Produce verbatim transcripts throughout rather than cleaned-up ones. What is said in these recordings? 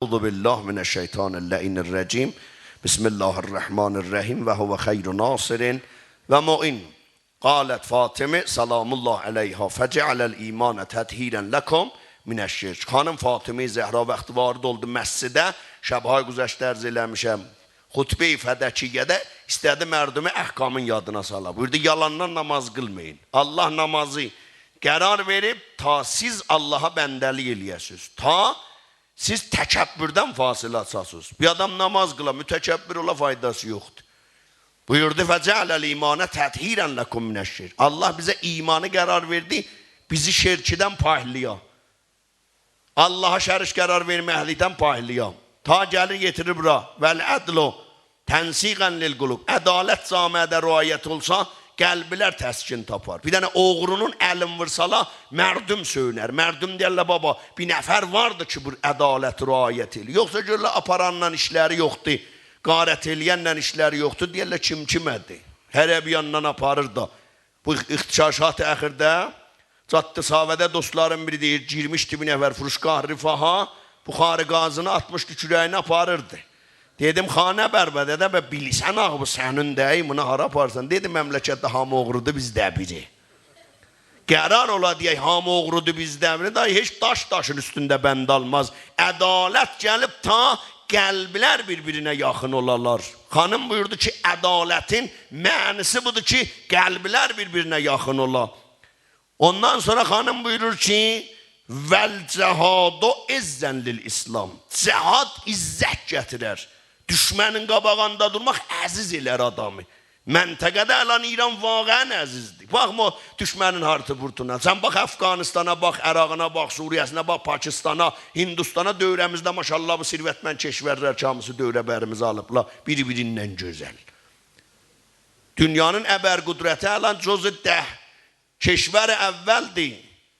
أعوذ بالله من الشیطان اللعین الرجیم. بسم الله الرحمن الرحیم. و هو خیر ناصر و معین. قالت فاطمة سلام الله علیها: «فجعل الإيمان تطهيرا لكم من الشرك.» خانیم فاطمه زهرا وقتی وارد اولدو مسجده، شب‌های گذشته عرض ائله‌میشم، خطبهٔ فدکیه‌ده ایسته‌دی مردمی احکامین یادینا سالا. بویوردو: «یالاندان نماز قیلمایین. الله نمازی قرار وئریب تا سیز اللها بنده‌لیک ائله‌یه‌سینیز. تا سیز تکبردن فاصله آچاسینیز.» بیر آدام نماز قیلا، متکبر اولا، فایداسی یوخدور. بویوردو: «فجعل الإيمان تطهيرا لكم من الشرك.» الله بیزه ایمانی قرار وئردی، بیزی شرکدن پاکلایا. اللها شریک قرار وئرمکلیکدن پاکلایا. تا گلیر یئتیریر بورا: «والعدل تنسيقا للقلوب.» عدالت جامعه‌ده رعایت اولسا، قلبلر تسکین تاپار. بیر دنه اوغرونون الین وورسالار، مردم سؤیونر. مردم دئیرلر: «بابا، بیر نفر واردی کی، بو عدالتی رعایت ائله‌ییر.» یوخسا گؤرورلر آپارانلا ایشلری یوخدور، غارت ائله‌ینله ایشلری یوخدور، دئیرلر: «کیم کیمه‌دیر؟» هره بیر یاندان آپاریر دا. بو اغتشاشات اخیرده جاده ساوه‌ده دوستلارین بیری دئییر، گیرمیشدی بیر نفر فروشگاه رفاها، بخار گازینی آتمیشدی کوره‌یینه، آپاریردی. دئدیم: «خانه بربده ده، به بیلیسن آخی بو سنین دئییل، بونو هارا آپاریرسان؟» دئدی: «مملکتده هامی اوغرودور، بیز ده بیری.» قرار اولا دئیک هامی اوغرودور، بیز ده بیری، دا هئچ داش داشین اوستونده بند آلماز. عدالت گلیب تا قلبلر بیر-بیرینه یاخین اولالار. خانیم بویوردو کی، عدالتین معنی‌سی بودور کی، قلبلر بیر-بیرینه یاخین اولا. اوندان سونرا خانیم بویورور کی: «والجهاد عزا للإسلام.» جهاد عزت گتیرر. دوشمنین قاباغیندا دورماق عزیز ائلر آدامی. منطقه‌ده الان ایران واقعاً عزیزدیر. باخما دوشمنین هارتی-پورتونا. سن باخ افغانستانا، باخ عراقینا، باخ سوریه‌سینه، باخ پاکستانا، هندوستانا، دؤوره‌میزده ماشاءالله بو ثروتمند کشورلر کی، هامیسی دؤوره بریمیزی آلیبلار، بیری-بیریندن گؤزل. دونیانین ابرقدرتی الان جزو ده کشور اولدیر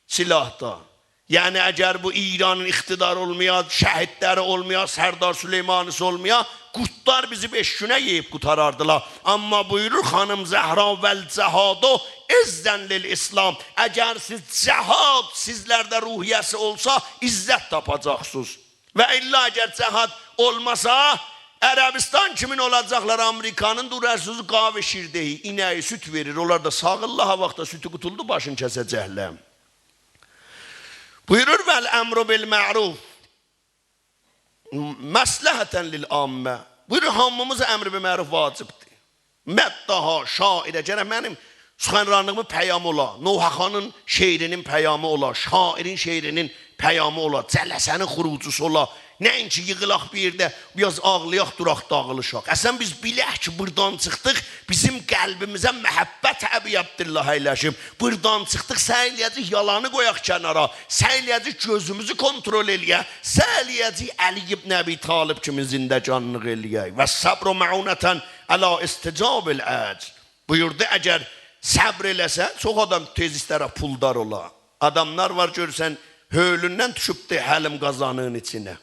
سلاحدا. یعنی اگر بو ایرانین اقتداری اولمایا، شهیدلری اولمایا، سردار سلیمانی‌سی اولمایا، قوردلار بیزی بئش گونه یئییب قوتاراردیلار. اما بویورور خانیم زهرا: «والجهاد عزا للإسلام.» اگر سیز جهاد سیزلرده روحیه‌سی اولسا، عزت تاپاجاقسینیز. و الا اگر جهاد اولماسا، عربستان کیمین اولاجاقلار آمریکانین، دورارسینیز قاب شیردهی، اینه‌یی سود وئریر، اونلار دا ساغیرلار، ها واخت دا سودو قوتولدو، باشینی کسه‌جکلر. بویورور: «والأمر بالمعروف مصلحة للعامة.» بویورور، هامیمیزا امر به معروف واجبدیر. مداحا، شاعره، گرک منیم سخنرانلیغیمین پیامی اولا، نوحه‌خوانین شعرینین پیامی اولا، شاعرین شعرینین پیامی اولا، جلسه‌نین خروجی‌سی اولا. نه اینکی ییغیلاق بیر یئرده، بیر آز آغلایاق، دوراق، داغیلیشاق. اصلاً بیز بیلک کی، بوردان چیخدیق، بیزیم قلبیمیزه محبت ابی عبدالله اَیلشیب. بوردان چیخدیق، سعی ائله‌یه‌جه‌ییک یالانی قویاق کنارا، سعی ائله‌یه‌جه‌ییک گؤزوموزو کنترل ائله‌یک، سعی ائله‌یه‌جه‌ییک علی ابن ابی‌طالب کیمی زندگانلیق ائله‌یک. «والصبر معونة علی استجاب الأجر.» بویوردو، اگر صبر ائله‌سن، چوخ آدام تئز ایستر پولدار اولا. آداملار وار، گؤرورسن، هؤیلوندن دوشوبدو حلیم قازانین ایچینه.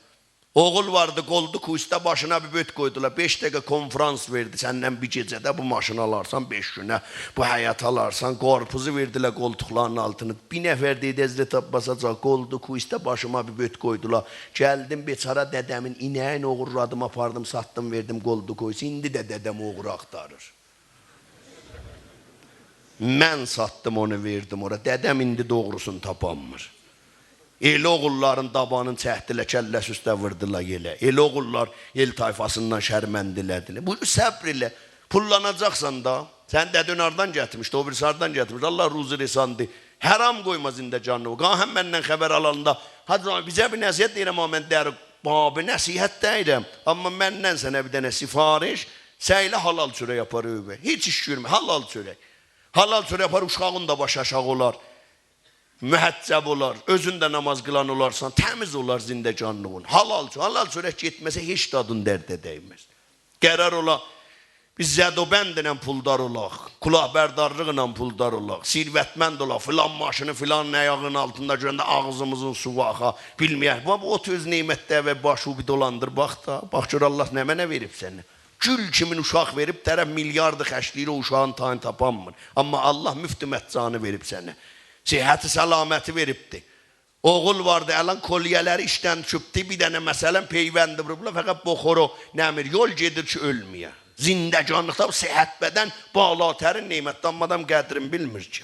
اوغول واردی، قولدوک اوسته باشینا بیر بؤرک قویدولار. بئش دقیقه کنفرانس وئردی، سندن بیر گئجه‌ده بو ماشینی آلارسان، بئش گونه بو حیطی آلارسان، قارپیزی وئردیلر قولتوقلارین آلتینا. بیر نفر دئدی: «حضرت عباس حاجی، قولدوک اوسته باشیما بیر بؤرک قویدولار. گلدیم، بیچاره دده‌مین اینه‌یینی اوغورلادیم، آپاردیم، ساتدیم، وئردیم قولدوک اوسته. ایندی ده دده‌می اوغرو آختاریر. من ساتدیم اونو، وئردیم اورا. دده‌م ایندی دوغروسونو تاپانمیر.» ائله اوغوللارین دابانین چکدیلر، کله‌سی اوسته ووردولار یئره. ائله اوغوللار ائل طایفاسیندان شرمنده ائله‌دیلر. بو صبر ائله. پوللاناجاقسان دا. سنین دده‌ن هاردان گتیرمیشدی، او بیریسی هاردان گتیرمیشدی؟ الله روزی رساندی. حرام قویما زندگانلیغی. گاهی مندن خبر آلاندا: «حاجی، بیزه بیر نصیحت»، دئییرم: «آ، من دری باب نصیحت دئییرم. اما مندن سنه بیر دنه سفارش، سعی ائله حلال چؤرک آپار ائوه. هئچ ایش گؤرمه، حلال چؤرک. حلال چؤرک آپار، اوشاغین دا باشی آشاغی اولار. محجب اولار، اؤزون ده نماز قیلان اولارسان، تمیز اولار زندگانلیغین. حلال چؤ-، حلال چؤرک گئتمه‌سه هئچ زادین درده دیمز.» قرار اولا بیز زد و بندله پولدار اولاق، کلاهبردارلیقلا پولدار اولاق، ثروتمند اولاق، فلان ماشینی فلان آیاغین آلتیندا گؤرنده آغزیمیزین سووو آخا، بیلمه‌یک. باخ، بو اوتوز نعمتده و باشیوی بیر دولاندیر، باخ دا، باخ گؤر الله نمنه وئریب سنه. گول کیمین اوشاق وئریب، طرف میلیاردی خرجله‌ییر، او اوشاغین تایینی تاپانمیر. اما الله مفت مجانی وئریب سنه. صحت سلامتی وئریبدی. اوغول واردی، الان کلیه‌لری ایشدن دوشوبدو، بیر دنه مثلا پیوندی ووروبلار، فقط بخور و نمیر، یول گئدیر کی اؤلمه‌یه. زندگانلیقدا بو صحت بدن بالاترین نعمتدیر، آمما آدام قدرینی بیلمیر کی.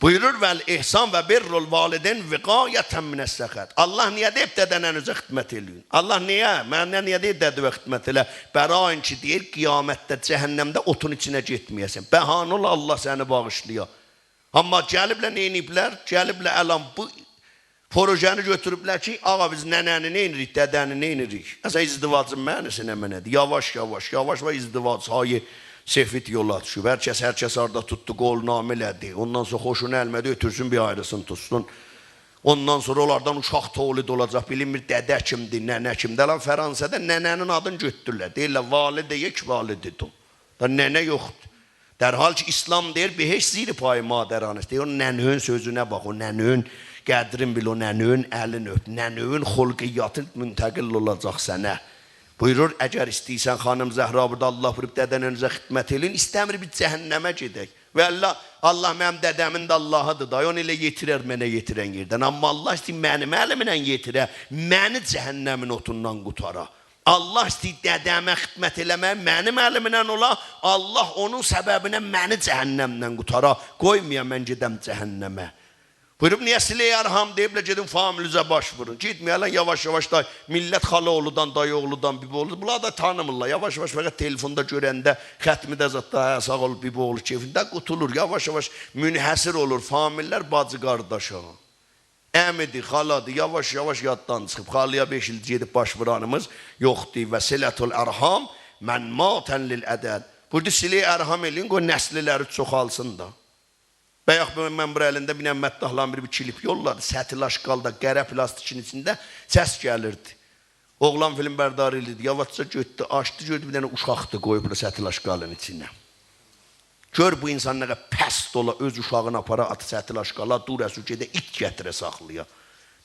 بویورور: «والاحسان و بر الوالدین وقایة من السخط.» الله نییه دئییب دده‌ننه‌زه خدمت ائله‌یین؟ الله نییه؟ منه نییه دئییر دده‌وه خدمت ائله؟ برای اینکه دئییر قیامتده، جهنمده اوتون ایچینه گئتمه‌یه‌سن. بهانه اولا، الله سنی باغیشلایا. آمما گلیبلر نئینییبلر؟ گلیبلر الان بو پروژه‌نی گؤتوروبلر کی، آقا، بیز ننه‌نی نئینیریک، دده‌نی نئینیریک؟ اصلا ازدواجین معنی‌سی نمنه‌دیر؟ یاواش، یاواش، یاواش و ازدواج‌های سفید یولا دوشوب. هر کس، هر کس هاردا توتدو، قولنامه ائله‌دی. اوندان سونرا خوشونا گلمه‌دی، اؤتورسون بیر آیریسینی توتسون. اوندان سونرا اونلاردان اوشاق تولید اولاجاق. بیلینمیر دده کیمدیر، ننه کیمدیر. الان فرانسادا ننه‌نین آدینی گؤتوردولر. دئییرلر: «والد یک، والد دو.» دا ننه یوخدور. در حالی کی اسلام دئییر: «بهشت زیر پای مادران است.» دئییر، او ننه‌نین سؤزونه باخ، او ننه‌نین قدرین بیل، او ننه‌نین الین اؤپ، ننه‌نین خلقیاتی منتقل اولاجاق سنه. بویورور، اگر ایسته‌ییرسن، خانیم زهرا بویورور، الله بویوروب دده‌ننه‌زه خدمت ائله‌یین، ایسته‌میر بیز جهنمه گئدک. والله، الله منیم دده‌مین ده اللهی‌دیر دا، اونو ائله یئتیرر منه یئتیرن یئردن. آمما الله ایسته‌ییر منیم الیمله یئتیره، منی جهنمین اوتوندان قوتارا. الله ایسته‌ییر دده‌مه خدمت ائله‌مک منیم الیمله اولا، الله اونون سببینه منی جهنمدن قوتارا، قویمایا من گئدم جهنمه. بویوروب، نییه صله‌ی ارحام دئییبلر، گئدین فامیلیزه باش وورون. گئتمه‌یین، الان یاواش-یاواش دا میللت خالااوغلودان، دایی‌اوغلودان، بیبی‌اوغلو، بونلاری دا تانیمیرلار. یاواش-یاواش فقط تلفوندا گؤرنده ختمی ده زاددا، «هه، ساغ اول، بیبی‌اوغلو، کئفین»، ده قوتولور. یاواش-یاواش منحصر اولور فامیللر باجی-قارداشا. عمی‌دیر، خالادیر، یاواش-یاواش یاددان چیخیب. خالایا بئش ایل گئدیب باش وورانیمیز یوخدور. «و صلة الارحام منبتاً للعدد.» بویوردو، صله‌ی ارحام ائله‌یین، قوی نسل‌لری چوخالسین دا. بایاق بو، من بورا الینده بیر دنه مداحلارین بیری بیر کلیپ یوللادی. سطل آشغالدا، قره پلاستیکین ایچینده سس گلیردی. اوغلان فیلمبردار ائله‌دی، یاواشجا گؤتدو، آچدی، گؤردو بیر دنه اوشاقدیر قویوبلار سطل آشغالین ایچینه. گؤر بو انسان نه قدر پست اولا، اؤز اوشاغینی آپارا، آتا سطل آشغالا، دورا سو گئده، ایت گتیره ساخلایا.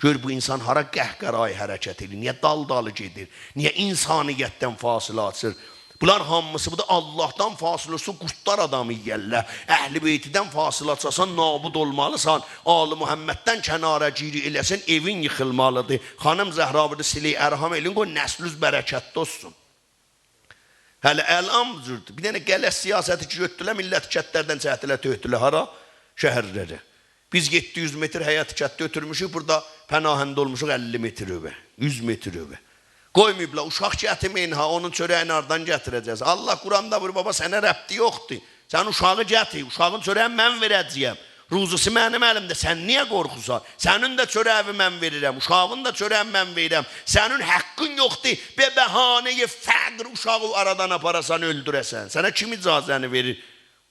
گؤر بو انسان هارا قهقرایی حرکت ائدیر، نییه دال‌دالی گئدیر، نییه انسانیتدن فاصله آچیر. بونلار هامیسی، بو دا اللهدان فاصله آچسان، قوردلار آدامی یئیرلر. اهل بیتدن فاصله آچاسان، نابود اولمالیسان. آل محمددن کناره‌گیری ائله‌سن، ائوین ییخیلمالیدیر. خانیم زهرا بویوردو، صله‌ی ارحام ائله‌یین، قوی نسلینیز برکتلی اولسون. هله الان بو جوردور. بیر دنه غلط سیاستی کی گؤتوردولر، میللتی کتلردن چکدیلر، تؤکدولر هارا؟ شهرلره. بیز یئددی یوز متر حیاط کتده اؤتورموشوک، بورادا پناهنده اولموشوق اللی متر ائوه، یوز متر ائوه. قویماییبلار، اوشاق گتیرمه‌یین ها، اونون چؤره‌یینی هاردان گتیره‌جکسن؟ الله قرآندا بویوروب، بابا، سنه ربطی یوخدور. سن اوشاغی گتیر، اوشاغین چؤره‌یینی من وئره‌جه‌یم. روزیسی منیم الیمده، سن نییه قورخورسان؟ سنین ده چؤره‌یینی من وئریرم، اوشاغین دا چؤره‌یینی من وئریرم. سنین حقین یوخدور به بهانه‌ی فقر اوشاغی آرادان آپاراسان، اؤلدوره‌سن. سنه کیم اجازه‌نی وئریر؟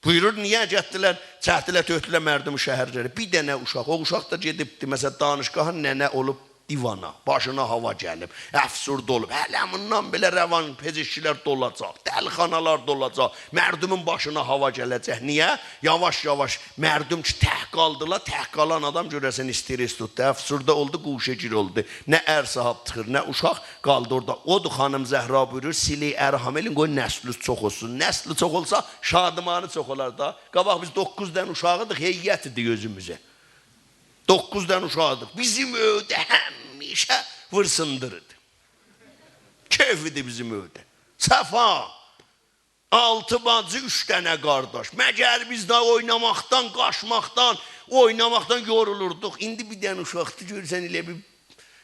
بویورور، نییه گتدیلر، چکدیلر، تؤکدولر مردمی شهرلره؟ بیر دنه اوشاق، او اوشاق دا گئدیبدی، مثلا، دانشگاهین ننه اولوب دیوانا، باشینا هاوا گلیب، افسرده اولوب. هله بوندان بئله روان‌پزشکی‌لر دولاجاق، دلی‌خانالار دولاجاق، مردومون باشینا هاوا گله‌جک. نییه؟ یاواش-یاواش مردم کی تک قالدیلار، تک قالان آدام گؤره‌سن استرس توتدو، افسرده اولدو، گوشه‌گیر اولدو. نه ار صاحاب چیخیر، نه اوشاق، قالدی اورادا. اودور خانیم زهرا بویورور، صله‌ی ارحام ائله‌یین، قوی نسلینیز چوخ اولسون. نسلی چوخ اولسا، شادمانی چوخ اولار دا. قاباق بیز دوققوز دنه اوشاغیدیق، هیئت ایدی اؤزوموزه. دوققوز دنه اوشاغیدیق. بیزیم ائوده همیشه ویرسیندیر ایدی. کئف ایدی بیزیم ائوده. صفا. آلتی باجی، اوچ دنه قارداش. مگر بیز ده اویناماقدان، قاچماقدان، اویناماقدان یورولوردوق؟ ایندی بیر دنه اوشاقدیر، گؤرورسن ائله بیر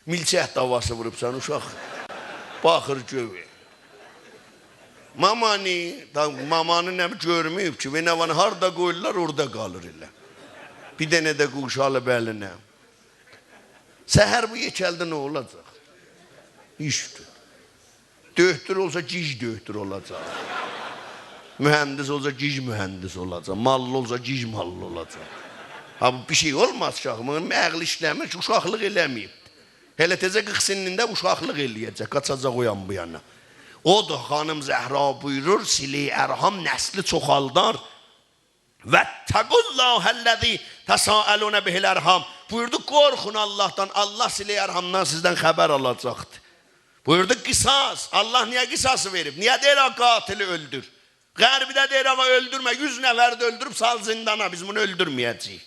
میلچک داواسی ووروبسان، اوشاق باخیر گؤیه. مامانی، دا مامانی نه گؤرمه‌ییب کی، بینوانی هاردا قویورلار، اورادا قالیر ائله. بیر دنه ده قوشالی بلینه. سحر بو یئکلدی، نه اولاجاق؟ ایش توت. دؤکتور اولسا، گیج دؤکتور اولاجاق. مهندس اولسا، گیج مهندس اولاجاق. ماللی اولسا، گیج ماللی اولاجاق. ها، بو بیر شئی اولماز کی، آخی. بونون عقلی ایشله‌میر کی، اوشاقلیق ائله‌مه‌ییب. ائله تئزه قیرخ سنّینده اوشاقلیق ائله‌یه‌جک، قاچاجاق او یان بو یانا. اودور، خانیم زهرا بویورور، صله‌ی ارحام نسلی چوخالدار. «واتقوا الله الذی تساءلون به الارحام.» بویوردو، قورخون اللهدان، الله صله‌ی ارحامدان سیزدن خبر آلاجاقدیر. بویوردو، قصاص. الله نییه قصاصی وئریب؟ نییه دئییر، «آ، قاتلی اؤلدور»؟ غربیده دئییر، «آقا، اؤلدورمه، یوز نفری ده اؤلدوروب، سال زندانا، بیز بونو اؤلدورمه‌یه‌جه‌ییک»؟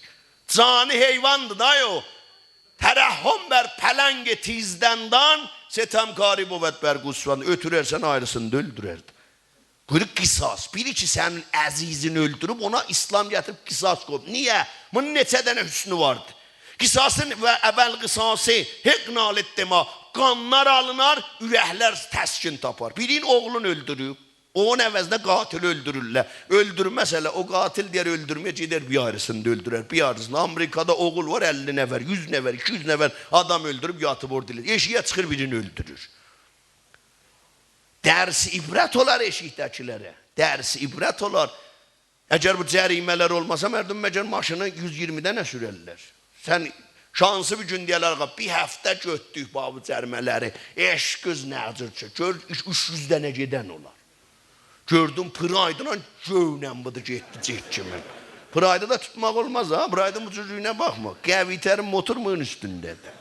جانی حیواندیر دا او. ترحم بر پلنگ تیزدندان، ستمکاری بود بر گوسفند. اؤتوررسن، آیریسینی دا اؤلدورردی. بویورور، قصاص. بیری کی سنین عزیزینی اؤلدوروب، اونا اسلام گتیریب قصاص قویوب. نییه؟ بونون نئچه دنه حسنو واردی؟ قصاصین و اول قصاصی حقن علی الدماء، قانلار آلینار، اورکلر تسکین تاپار. بیرینین اوغلونو اؤلدوروب، اونون عوضینه قاتلی اؤلدورورلر. اؤلدورمه‌سه‌لر، او قاتل دئیر اؤلدورمه‌یه، گئدر بیر آیریسینی دا اؤلدورر، بیر آیریسینی. آمریکادا اوغول وار، اللی نفر، یوز نفر، ایکی یوز نفر آدام اؤلدوروب یاتیب اورادا ائله‌ییر. ائشیگه چیخیر، بیرینی اؤلدورور. درس عبرت اولار ائشیکده‌کیلره. درس عبرت اولار. اگر بو جریمه‌لر اولماسا، مردم مگر ماشینی یوز اییرمی‌ده نه سوررلر؟ سن شانسی بیر گون دئیرلر، «آقا، بیر هفته گؤتدوک بابو جریمه‌لری. عشق قیز نه‌جور چک.» گؤر، اوچ، اوچ یوز دنه گئدن اولار. گؤردون، پرایدلا گؤینن بودو گئتدی، جک کیمی. پرایدی دا توتماق اولماز ها، پرایدین بو جورلویونه باخما. قوی‌ترین موتور بونون اوستونده‌دیر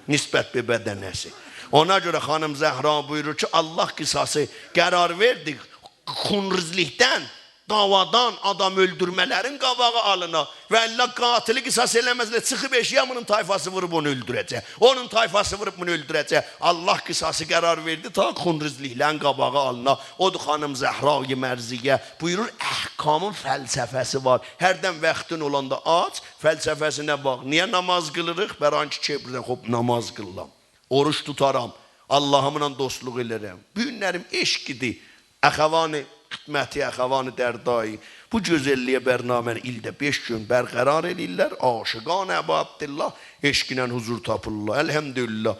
نسبت به بدنه‌سی. اونا گؤره خانیم زهرا بویورور کی، الله قصاصی قرار وئردی، خونریزلیکدن، دعوادان، آدام اؤلدورمه‌لرین قاباغی آلینا. و الا قاتلی قصاص ائله‌مه‌سه‌لر، چیخیب ائشیگه، بونون طایفاسی ووروب اونو اؤلدوره‌جک. اونون طایفاسی ووروب بونو اؤلدوره‌جک. الله قصاصی قرار وئردی تا خونریزلیکلرین قاباغی آلینا. اودور خانیم زهرای مرضیه بویورور، احکامین فلسفه‌سی وار. هردن واختین اولاندا آچ، فلسفه‌سینه باخ. نییه نماز قیلیریق؟ برای اینکه کی، بیر ده، خوب، نماز قیلیرام، اوروج توتارام، اللهیملا دوستلوق ائلرم. بو گونلریم عشقیدیر. اخوان خدمتی، اخوان دردایی بو گؤزللییه برنامه‌نی ایلده بئش گون برقرار ائله‌ییرلر. عاشقان اباعبدالله عشقینن حضور تاپیرلار. الحمدلله.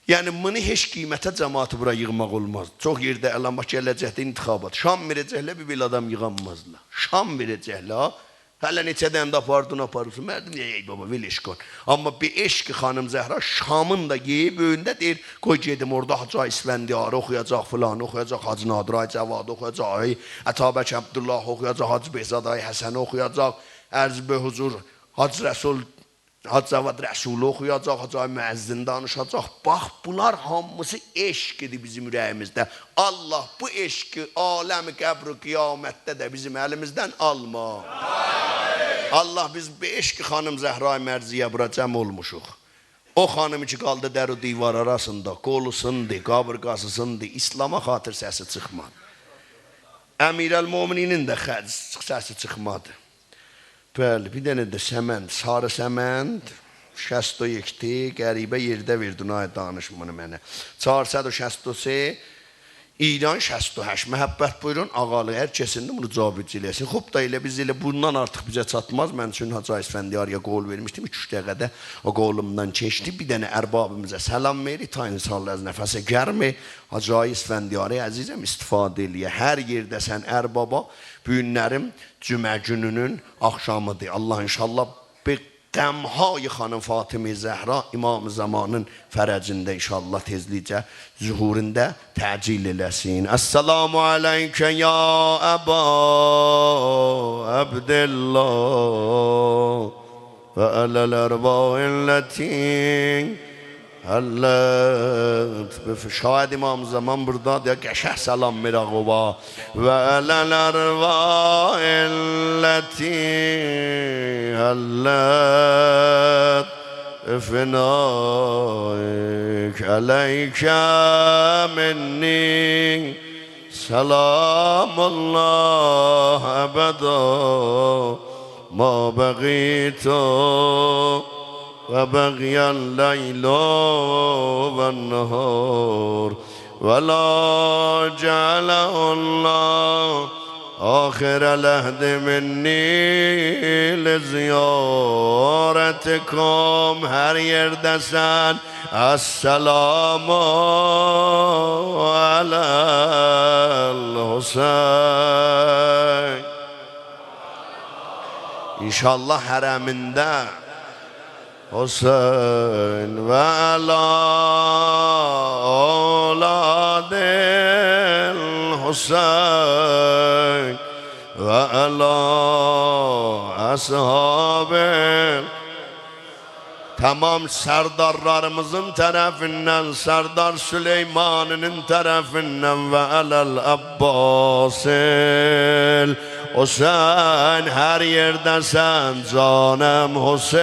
یعنی، بونو هئچ قیمته جماعتی بورا ییغماق اولماز. چوخ یئرده علامت گله‌جکده انتخابات. شام وئره‌جکلر، بیر بئله آدام ییغانمازلار. شام وئره‌جکلر. هله نئچه دنه ده آپاردین، آپاریرسان. مردم دئییر، «ای بابا، ولش کن.» اما به عشق خانیم زهرا شامین دا یئییب ائوینده، دئییر، «قوی گئدیم اورادا حاجی آقای اسفندیاری اوخویاجاق، فلانی اوخویاجاق، حاجی نادر آقای جوادی اوخویاجاق، آقای عطابک عبداللهی اوخویاجاق، حاجی بهزاد آقای حسنی اوخویاجاق، عرض به حضور، حاجی رسول، حاجی جواد رسولی اوخویاجاق، حاجی آقای مؤذن دانیشاجاق.» باخ، بونلار هامیسی عشقیدیر بیزیم اوره‌ییمیزده. الله بو عشقی عالم قبر و قیامتده ده بیزیم الیمیزدن آلما. الله، بیز به عشق خانیم زهرای مرضیه بورا جمع اولموشوق. او خانیم کی قالدی در و دیوار آراسیندا، قولو سیندی، قابیرغاسی سیندی، اسلاما خاطیر سسی چیخمادی. امیرالمؤمنینین ده خ-، سسی چیخمادی. بلی، بیر دنه ده سمند، ساری سمند، شصت و یکدی، غریبه یئرده وئردین، آی، دانیشما منه. چهارصد و شصت و سه، ایران شصت و هشت. محبت بویورون، آقالیق، هر کسین ده بونو جابجا ائله‌سین. خوب دا ائله بیز ائله بوندان آرتیق بیزه چاتماز. من چون حاجی اسفندیاری‌یا قول وئرمیشدیم، ایکی-اوچ دقیقه‌ده او قولومدان کئچدی. بیر دنه اربابیمیزا سلام وئریک، تا ان‌شاءالله از نفس گرم حاجی اسفندیاری عزیزم استفاده ائله‌یه. هر یئرده‌سن اربابا، بو گونلریم جمعه گونونون آخشامیدیر. الله ان‌شاءالله بو غم‌های خانیم فاطمه زهرا، امام زمانین فرجینده ان‌شاءالله تئزلیکجه ظهوروندا تعجیل ائله‌سین. السلام علیک یا ابا عبدالله و علی الارواح التی حلت بف-، شاید امام زمان بوردادیر، یا قشنگ سلام وئرک اووا. و علی الارواح التی حلت بفنائک علیک منی سلام الله ابدا ما بقیت و بقی اللیل و النهار و لا جعله الله آخر العهد منی لزیارتکم. هر یئرده‌سن، السلام علی الحسین. ان‌شاءالله حرمینده حسین و علی اولاد الحسین و علی اصحاب، تمام سردارلاریمیزین طرفیندن، سردار سلیمانی‌نین طرفیندن و علی العباس الحسین، هر یئرده‌سن جانیم حسین.